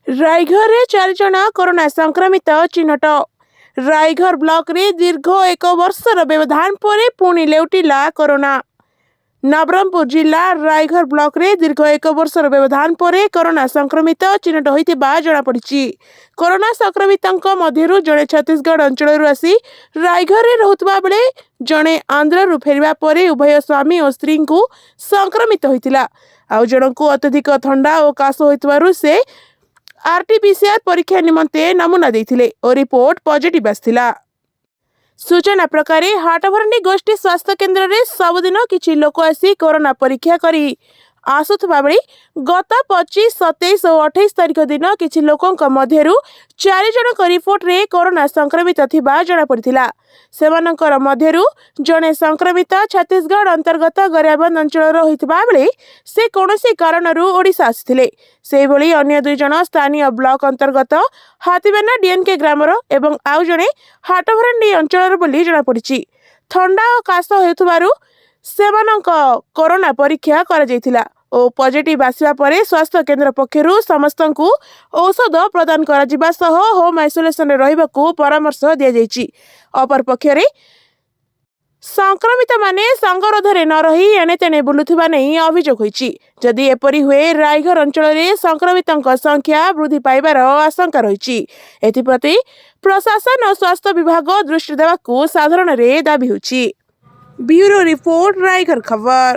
ରାଇଘରରେ 4 ଜଣ କରୋନା ସଂକ୍ରମିତ ଚିହ୍ନଟ। ରାଇଘର ବ୍ଲକରେ ଦୀର୍ଘ ଏକ ବର୍ଷର ବ୍ୟବଧାନ ପରେ ପୁଣି ଲେଉଟିଲା କରୋନା। ନବରଙ୍ଗପୁର ଜିଲ୍ଲା ରାଇଘର ବ୍ଲକରେ ଦୀର୍ଘ ଏକ ବର୍ଷର ବ୍ୟବଧାନ ପରେ କରୋନା ସଂକ୍ରମିତ ଚିହ୍ନଟ ହୋଇଥିବା ଜଣାପଡ଼ିଛି। କରୋନା ସଂକ୍ରମିତଙ୍କ ମଧ୍ୟରୁ ଜଣେ ଛତିଶଗଡ଼ ଅଞ୍ଚଳରୁ ଆସି ରାଇଘରରେ ରହୁଥିବା ବେଳେ ଜଣେ ଆନ୍ଧ୍ରରୁ ଫେରିବା ପରେ ଉଭୟ ସ୍ୱାମୀ ଓ ସ୍ତ୍ରୀଙ୍କୁ ସଂକ୍ରମିତ ହୋଇଥିଲା। ଆଉ ଜଣଙ୍କୁ ଅତ୍ୟଧିକ ଥଣ୍ଡା ଓ କାଶ ହୋଇଥିବାରୁ ସେ ଆରଟିପିସିଆର ପରୀକ୍ଷା ନିମନ୍ତେ ନମୁନା ଦେଇଥିଲେ ଓ ରିପୋର୍ଟ ପଜିଟିଭ୍ ଆସିଥିଲା। ସୂଚନା ପ୍ରକାରେ, ହାଟଭରଣ୍ଡି ଗୋଷ୍ଠୀ ସ୍ୱାସ୍ଥ୍ୟ କେନ୍ଦ୍ରରେ ସବୁଦିନ କିଛି ଲୋକ ଆସି କରୋନା ପରୀକ୍ଷା କରି ଆସୁଥିବା ବେଳେ ଗତ 25, 27 ଓ 28 ତାରିଖ ଦିନ କିଛି ଲୋକଙ୍କ ମଧ୍ୟରୁ 4 ଜଣଙ୍କ ରିପୋର୍ଟରେ କରୋନା ସଂକ୍ରମିତ ଥିବା ଜଣାପଡ଼ିଥିଲା। ସେମାନଙ୍କର ମଧ୍ୟରୁ ଜଣେ ସଂକ୍ରମିତ ଛତିଶଗଡ଼ ଅନ୍ତର୍ଗତ ଗରିଆବନ୍ଦ ଅଞ୍ଚଳର ହୋଇଥିବା ବେଳେ ସେ କୌଣସି କାରଣରୁ ଓଡ଼ିଶା ଆସିଥିଲେ। ସେହିଭଳି ଅନ୍ୟ 2 ଜଣ ସ୍ଥାନୀୟ ବ୍ଲକ ଅନ୍ତର୍ଗତ ହାତୀବେନା ଡିଏନ୍କେ ଗ୍ରାମର ଏବଂ ଆଉ ଜଣେ ହାଟଭରଣ୍ଡି ଅଞ୍ଚଳର ବୋଲି ଜଣାପଡ଼ିଛି। ଥଣ୍ଡା ଓ କାଶ ହେଉଥିବାରୁ ସେମାନଙ୍କ କରୋନା ପରୀକ୍ଷା କରାଯାଇଥିଲା ଓ ପଜିଟିଭ୍ ଆସିବା ପରେ ସ୍ୱାସ୍ଥ୍ୟ କେନ୍ଦ୍ର ପକ୍ଷରୁ ସମସ୍ତଙ୍କୁ ଔଷଧ ପ୍ରଦାନ କରାଯିବା ସହ ହୋମ୍ ଆଇସୋଲେସନରେ ରହିବାକୁ ପରାମର୍ଶ ଦିଆଯାଇଛି। ଅପରପକ୍ଷରେ ସଂକ୍ରମିତମାନେ ସଙ୍ଗରୋଧରେ ନ ରହି ଏଣେତେଣେ ବୁଲୁଥିବା ନେଇ ଅଭିଯୋଗ ହୋଇଛି। ଯଦି ଏପରି ହୁଏ, ରାଇଘର ଅଞ୍ଚଳରେ ସଂକ୍ରମିତଙ୍କ ସଂଖ୍ୟା ବୃଦ୍ଧି ପାଇବାର ଆଶଙ୍କା ରହିଛି। ଏଥିପ୍ରତି ପ୍ରଶାସନ ଓ ସ୍ୱାସ୍ଥ୍ୟ ବିଭାଗ ଦୃଷ୍ଟି ଦେବାକୁ ସାଧାରଣରେ ଦାବି ହେଉଛି। ବ୍ୟୁରୋ ରିପୋର୍ଟ, ରାଇଘର ଖବର।